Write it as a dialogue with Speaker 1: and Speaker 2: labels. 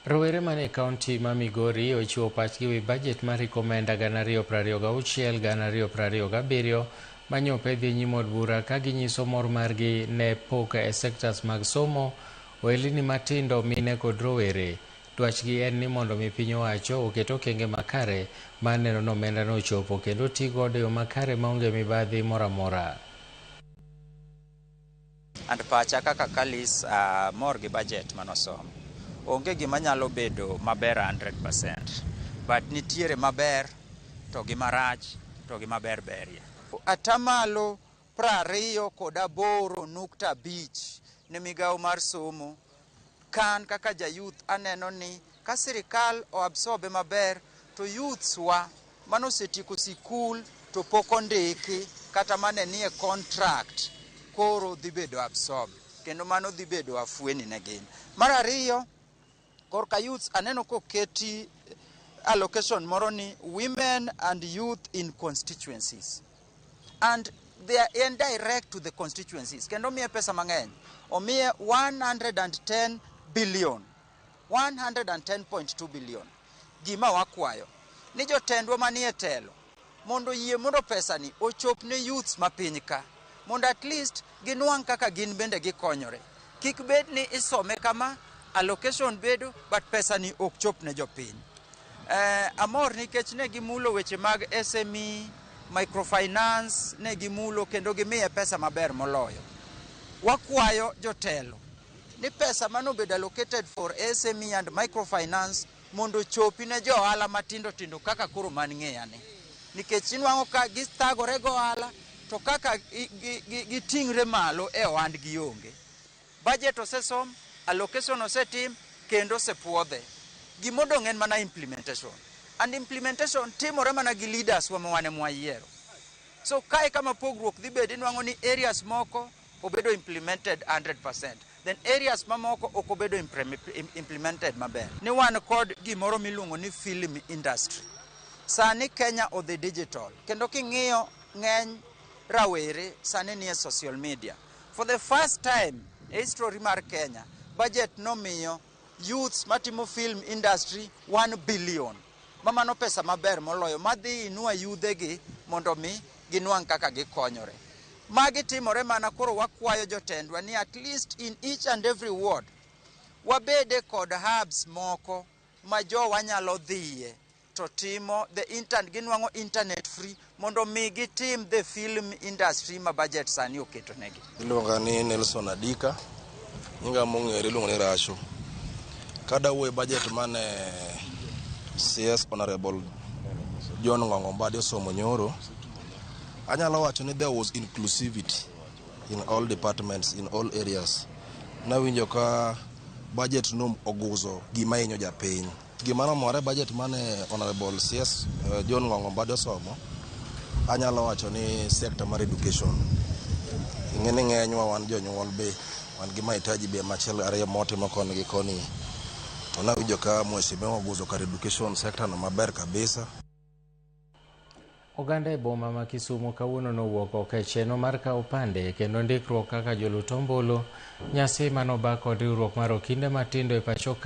Speaker 1: Rowere man e kaunti ma Migori ochiwo pachgi wi bajet mar hik omenda 2026-2027 manyopedhi e nyim od bura ka ginyiso mor margi ne pok e sektas mag somo, ohelni matindo, mine kod rowere. Dwachgi en ni mondo mi piny owacho oket okenge makare mar neno ni omendano ochopo kendo oti godo e yo makare maonge mibadhi moro amora.
Speaker 2: And pacha kaka Kalis mor gi budget manosom. Onge gima nyalo bedo maber 100%, but nitiere maber to gi marach to gi maber berie. Atamalo 28.5 ne migawo mar somo. Kan kaka ja youth aneno ni ka sirikal oabsorbe maber to youths wa manosetieko sikul to pok ondiki kata mane nie contract koro dhi bedo absorb kendo mano dhi bedo afueni ne gin. Mar ariyo, korka youths aneno koketi allocation moro ni women and youth in constituencies and they are in direct to the constituencies kendo omiye pesa mang'eny, omiye 110 billion, 110.2 billion. Gima wakwayo ni jotendwa manie telo mondo oyie mondo pesani ochop ne youths ma piny ka mondo at least ginwang' kaka gin bende gikonyore. Kik bed ni isome kama, allocation bedo, but pesani ok chop ne jopiny. Amor nikech ne gimulo weche mag SME, microfinance ne gimulo kendo gimiye pesa maber moloyo. Wakwayo jotelo ni pesa manobedo allocated for SME and microfinance mondo ochopi ne jo ohala matindo tindo kaka koro man ng'eya ni. Nikech inwang'o ka githagore go ohala to kaka giting're malo e ohandgi onge. Budget osesom, allocation osetim kendo osepuodhe. Gimodong' en mana implementation. And implementation timore mana gi leaders wa ma wan ema wayiero. So kae kama pogruok dhi bedo, inwang'o ni areas moko obedo implemented 100%. Then areas mamoko ok obedo implemented maber. Ni wan kod gimoro miluongo ni film industry. Sani Kenya odhi digital kendo king'iyo ng'eny rawere sani nie social media. For the first time e history mar Kenya, budget nomiyo youths matimo film industry 1 billion. Ma mano pesa maber moloyo madhi inua yudhegi mondo mi ginwang' kaka gikonyore. Magi timore mana koro wakwayo jotendwa ni at least in each and every ward wabede kod hubs moko ma jowa nyalo dhiye to timo the internet, ginwang'o internet free mondo mi gitim the film industry ma budget sani oketo negi.
Speaker 3: Iluonga ni Nelson Adika, nyinga mong'ere iluongo ni Rasho. Kada wuoyo e budget mane CS Honorable John Ng'ong'o Mbadi osomo nyoro, anyalo wacho ni there was inclusivity in all departments, in all areas. Nawinjo ka budget no oguzo gima hinyo japiny. Gima nomora e budget mane Honorable CS John Ng'ong'o Mbadi osomo, anyalo wacho ni sector mar education. Ing'e ni ng'enywa wan jonyuol be wan gi mahitaji be machiel ariyo motimo koni gi koni. To nawinjo ka mheshimiwa oguzo kar education sector no maber kabisa.
Speaker 1: Oganda e boma ma Kisumu kawuono nowuok oko e chenro mar kawo opande kendo ndikruok kaka jolut ombulu. Nyasi manoba kod riwruok mar okinde matindo e pacho.